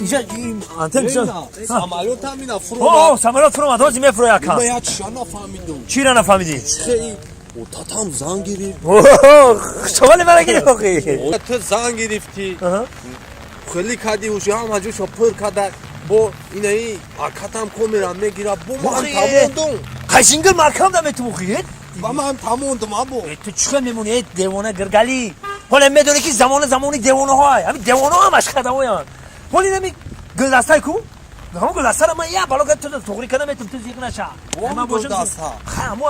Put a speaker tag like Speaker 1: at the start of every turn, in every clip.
Speaker 1: Инҷа антен чӣ?
Speaker 2: Самолёт ҳам ина
Speaker 1: О,
Speaker 2: фуромад.
Speaker 1: Самолёт фуромад, ҳозир мефурояд акам.
Speaker 2: Ма як чиша нафаҳмидум.
Speaker 1: Чира нафаҳмидӣ?
Speaker 2: Хей, отатам зан гирифт.
Speaker 1: Шомали мара гирифт охи.
Speaker 2: Ту зан гирифтӣ. Хеле кади ҳуши ҳама ҷоша пур када. Бо инаи акатам камера мегира. Бо ман
Speaker 1: Охи.
Speaker 2: тамондум.
Speaker 1: Қашингил маркам да метумухи?
Speaker 2: Ба ман тамондум або.
Speaker 1: Ту чӣ мемонӣ, э, девона гиргалӣ? Ҳоле медонӣ ки замона замони девонаҳо, ҳамин девонаҳо ҳамаш хадавоянд. Ҳоли нами гулдастае ку? Ҳамон гулдастаро ман як бало ту туғри када метум, ту зиқ наша.
Speaker 2: Вон гулдаста.
Speaker 1: Ха, ҳамо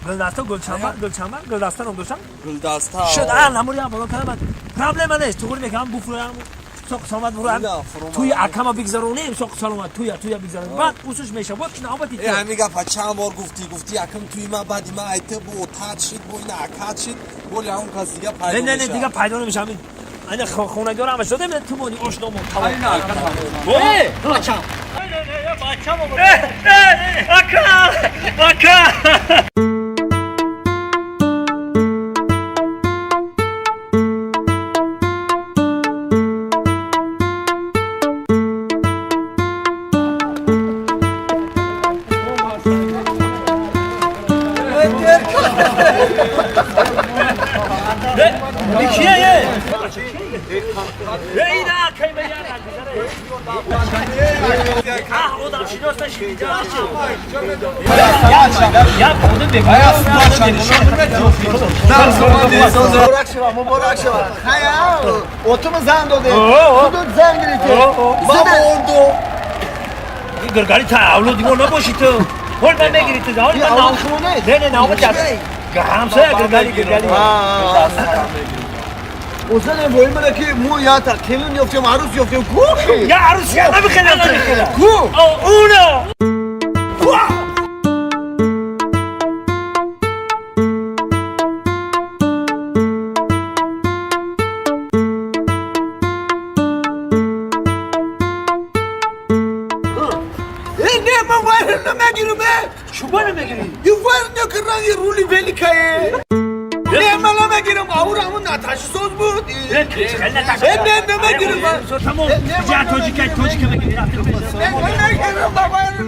Speaker 1: гулдаста, гулчамбар, гулчамбар, гулдаста ном доштам.
Speaker 2: Гулдаста.
Speaker 1: Шуд, а намури як бало када ман проблема нест, туғри мекунам, буфурам. Соқ саломат бурам.
Speaker 2: Ина, фуромад.
Speaker 1: Туи акама бигзаронем, соқ саломат, туя, туя бигзаронем. Баъд усуш меша. Вот ки навбати
Speaker 2: Э, ҳамин гапа чанд бор гуфтӣ, гуфтӣ акам туи ма, баъди ма айта бо отат шид, бо ина акат шид, боли ҳамон кас дига пайдо
Speaker 1: Не, не, не,
Speaker 2: мешавад.
Speaker 1: дига пайдо намеша. Ҳамин ана хонагиҳоро ҳамаш додем, ту мони ошномон тамом.
Speaker 2: Ина акатам.
Speaker 1: Э,
Speaker 3: Бачам.
Speaker 1: Ака! Ака! Кие? Ина кай ба яр одам шинос нашид. Я одам
Speaker 3: Муборак шава, муборак шава. Хая, отума зан доде. Худут зан гирифти.
Speaker 2: Ба монду.
Speaker 1: Гиргари та авлоди мо набоши ту. Ҳол ман мегири ту, ҳол ман
Speaker 3: Авлоди шумо нест?
Speaker 1: Не, не, навбат аст. Ҳамсоя гиргали, гиргали.
Speaker 3: Озане вои мана ки мо ята келин ёфтем, арӯс ёфтем. Ку?
Speaker 1: Я арӯс я намехелам намехелам.
Speaker 3: Ку?
Speaker 1: Уно.
Speaker 3: Э, не, ман вайра намегирам, э.
Speaker 1: Чуба намегири?
Speaker 3: Ю вайра не ки ранги рули великае. Не, ман намегирам. Аур ҳамун наташисоз буд. Э, не, намегирам.
Speaker 1: Тамом. Я тоҷика, тоҷика мегири.
Speaker 3: Не, намегирам, ман вайра.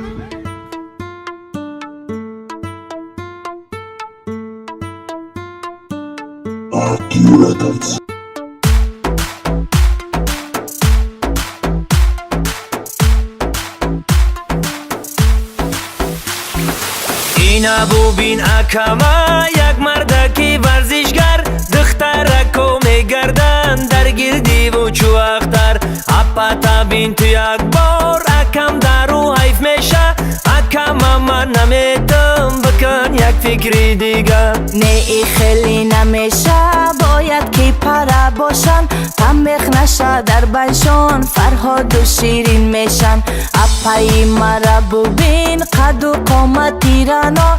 Speaker 4: RQ Records.
Speaker 5: Ина бубин акама, як мардаки варзишгар, духтарако мегарданд дар гирдиву чӯахтар. Апата бин ту як бор, акам дару ҳайф меша. Акама ман наметам, бикун як фикри дигар.
Speaker 6: Не, и хеле намеша, бояд ки пара бошанд, тамех наша дар байшон, Фарҳоду Ширин мешан. Апаи мара бубин, қаду қомати рано,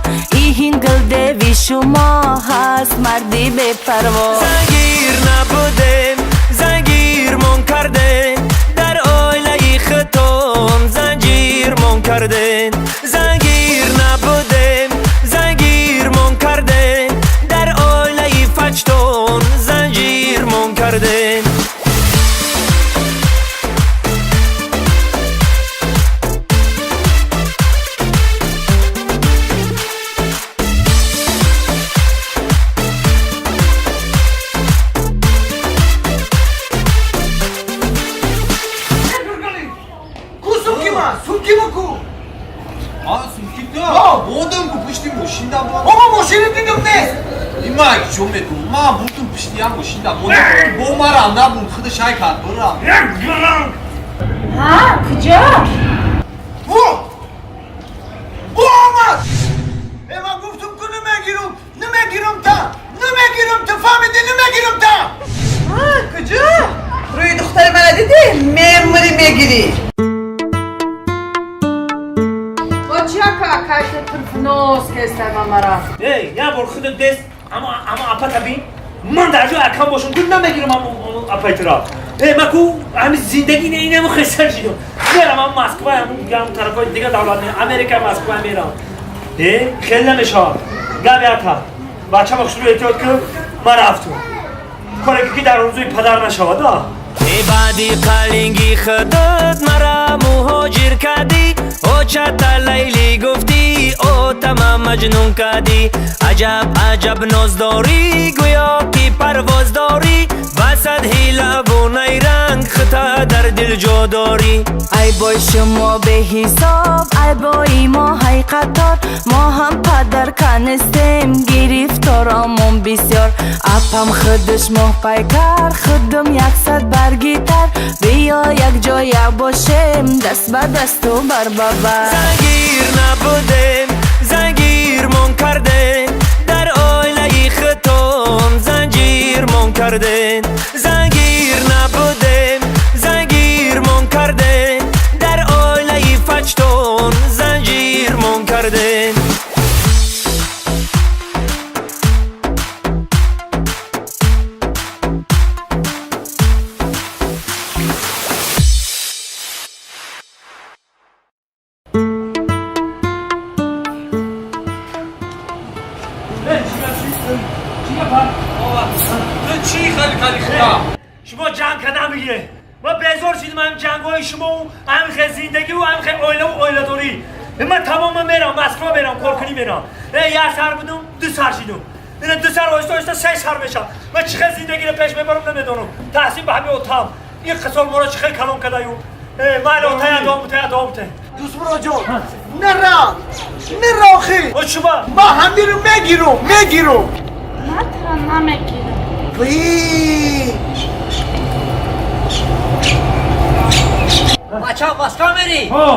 Speaker 6: иҳин гулдеви шумо ҳаст, марди бепарво.
Speaker 5: Зангир набудем, зангирмон кардем, дар оилаи хитон занҷирмон кардем. Зангир набудем, зангирмон кардем, дар оилаи фачтон занҷирмон кардем.
Speaker 3: Ку сумкима? Сумкима ку?
Speaker 2: А, сумки ту? Бодам ку пушти мошинда бо.
Speaker 3: Ома мошини дидам нест.
Speaker 2: Има ҷо медум. Ма бурдум пушти як мошинда. Бо мара набурд, худаш ай кард, бурам.
Speaker 6: Ҳа, куҷо?
Speaker 3: О! О, омад! Э, ман гуфтум ку намегирам, намегирам та, намегирам та, фаҳмидӣ, намегирам та.
Speaker 7: Куҷо? Рӯи духтари мана дидӣ? Мемурӣ, мегирӣ. Бо чиака кайта турфноз кестай мамара?
Speaker 1: Эй, як бор худат дест, ама ама апата бин. Ман дар ҷои акам бошам, гул намегирам ама апаи тура. Э, ма ку ҳами зиндагӣ не инаму хесар шидам. Мерам ам Москва, ам ям тарафҳои дига давлат, Америка, Москва мерам. Э, хеле намешавад. Гап ята. Бачама хушрӯ эҳтиёт кун, ман рафтум. Коре ки дар орзуи падар нашавад, а?
Speaker 5: Баъди қалинги худат мара муҳоҷир кардӣ, очата Лайлӣ гуфтӣ, отама Маҷнун кардӣ. Аҷаб аҷаб ноз дорӣ, гӯё ки парвоз дорӣ, васад ҳилаву найранг хита дар дил ҷо дорӣ.
Speaker 6: Айбои шумо беҳисоб, айбои мо ҳай қатор. Мо ҳам падарка нестем, гирифторомон бисёр. Апам худаш моҳпайкар, худам яксад баргитар. Биё якҷоя бошем, даст ба дасту бар ба бар.
Speaker 5: Зангир набудем, зангирмон кардем, дар оилаи худтон занҷирмон кардем. Зангир набудем, зангирмон кардем, дар оилаи фачтон занҷирмон кардем.
Speaker 2: Ту чӣ хали кали худа?
Speaker 1: Шумо ҷанг карда мегире. Ма безор шидим ҳамин ҷангҳои шумову ҳамин хел зиндагиву ҳамин хел оилаву оиладорӣ. Ман тамоман мерам, Москва мерам, коркунӣ мерам. Як сар будум, ду сар шидум. Ина ду сар оҳиста оҳиста се сар мешам. Ман чӣ хел зиндагиро пеш мебарам, намедонам. Таҳсин ба ҳамин отам. Ин қисол моро чӣ хел калон кардаю. Майли, отая дом бутая, дом бутая.
Speaker 3: Дӯстмуроҷон, нара, нара охи.
Speaker 1: О, чуба?
Speaker 3: Ман ҳамиро мегирам, мегирам.
Speaker 8: Ман туро намегирам.
Speaker 3: Вии!
Speaker 9: Бача, Москва мерӣ?
Speaker 1: Ҳо.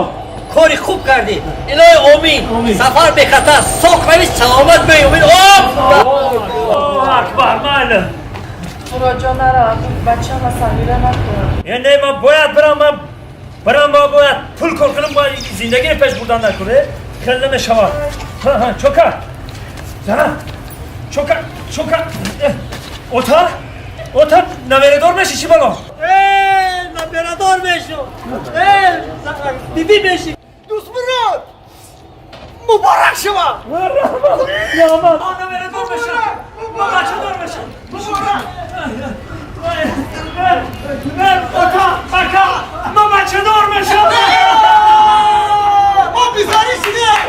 Speaker 9: Кори хуб кардӣ. Илоҳи омин. Сафар бехатар, соқ равӣ, саломат биёй. Омин. Оп!
Speaker 1: Аллоҳу акбар, майли.
Speaker 7: Муроҷон, нара, бачама сағира накун.
Speaker 1: Не, ман бояд бирам, ман бирам, ман бояд пул кор кунам, бояд зиндагиро пеш бурдан накун. Хел намешавад. Ҳа, чока. Зана. Чока, чока. Ота? Ота, наберадор меши, чӣ бало?
Speaker 9: Наберадор мешу. Биби меши.
Speaker 3: Дӯстмурод, муборак шава!
Speaker 1: Раҳмат. Ман наберадор мешам. Ман бачадор мешам.
Speaker 3: Муборак!
Speaker 1: Ота, ака, ман бачадор мешам.
Speaker 3: Мо бизорӣ шудем!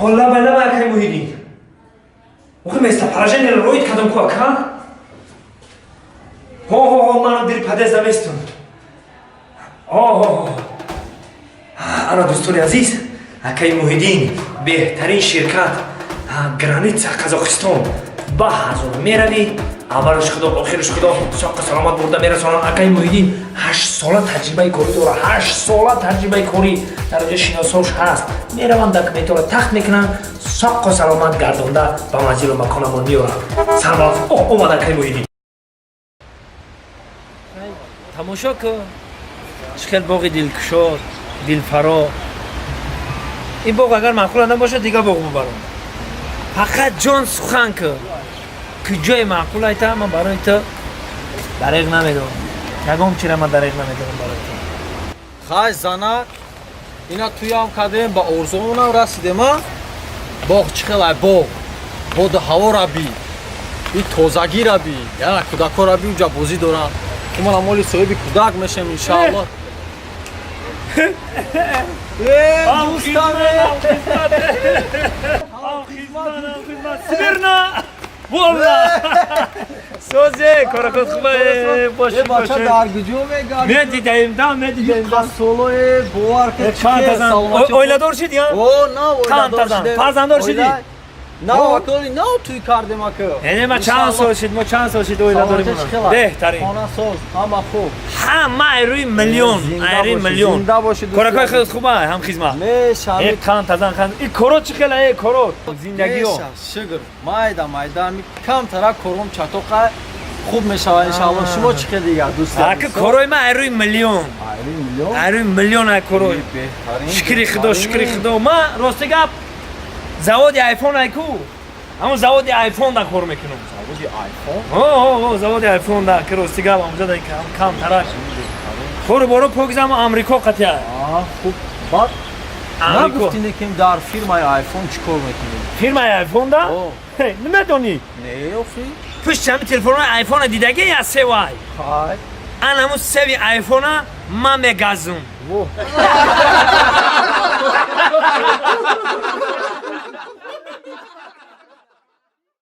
Speaker 1: Ҳолла байлама, акай Муҳиддин. Охи местоположение ро роид кардам ку, ака? Ҳо, ҳо, ҳо, маро дили подъезд наместун. Ҳо, ҳо, ҳо. Ана, дӯстони азиз, акаи Муҳиддин, беҳтарин ширкат, граница Қазоқистон. Ба ҳазор меравӣ, аввалаш худо, охираш худо, соққа саломат бурда мерасонанд. Акаи Муҳиддин 8 сола таҷрибаи корӣ дорад, 8 сола таҷрибаи корӣ, дар оҷа шиносош ҳаст. Мераванд, документҳоро тахт мекунанд, соққу саломат гардонда ба манзилу маконамон меоранд. Саломат. О, омад акаи Муҳиддин. Тамошо кун, чӣ хел боғи дилкушод, дилфаро. Ин боғ агар маъқула набошад, дигар боғ мебарам. Фақат ҷон сухан кун, куҷое маъқул айта, ман барои ту дареғ намедорам. Ягон чира ман дареғ намедорам барои ту.
Speaker 2: Хай, занак, ина туям кардем, ба орзуонам расидем. А боғ чӣ хелай, боғ боду ҳавора би, и тозагира би, яна кӯдакора би, уҷа бозӣ доранд. Умана моли соҳиби кӯдак мешем, иншааллоҳ. Дӯстаме!
Speaker 1: Смирно! Волла! Созе, коракот хубе, боши.
Speaker 2: Бача, дар куҷо мегарди?
Speaker 1: Медидаем, да, медидаем.
Speaker 2: Солое, бовар ки.
Speaker 1: Оиладор шидӣ, а?
Speaker 2: О, на, оиладор шидем.
Speaker 1: Фарзанддор шидӣ?
Speaker 2: На, аколи нав туй кардем, ака.
Speaker 1: Яъне ма чанд сол шид, мо чанд сол шид оиладорим? Беҳтарин.
Speaker 2: Хонасоз, ҳама хуб.
Speaker 1: Ҳама айрӯи миллион, айрӯи миллион.
Speaker 2: Зинда боши.
Speaker 1: Коракои хеле хуба, ҳам хизмат.
Speaker 2: Мешам.
Speaker 1: Э, қанд тазан, қанд. И коро чӣ хела, э, коро? Зиндагиё.
Speaker 2: Шукр. Майда, майда, ми камтара кором чатоқа, хуб мешава, иншаалло. Шумо чӣ хел дигар, дӯст?
Speaker 1: Ака, корои ма айрӯи миллион.
Speaker 2: Айрӯи миллион?
Speaker 1: Айрӯи миллион ай корои. Шукри Худо, шукри Худо. Ма рости гап, заводи айфон айку. Ҳамун заводи айфон да кор мекунам.
Speaker 2: Заводи айфон?
Speaker 1: О, заводи айфон да, ки рости гап, ҳамунҷа да кам тараш. Кору боро покизам Амрико қатия.
Speaker 2: Хуб, баъд нагуфтине, ки дар фирмаи айфон чӣ кор мекунӣ?
Speaker 1: Фирмаи айфон да? Намедонӣ?
Speaker 2: Не, охи.
Speaker 1: Пушти ҳами телефонҳои айфона дидаги я севай?
Speaker 2: Хай.
Speaker 1: Ан ҳамун севи айфона ман мегазум.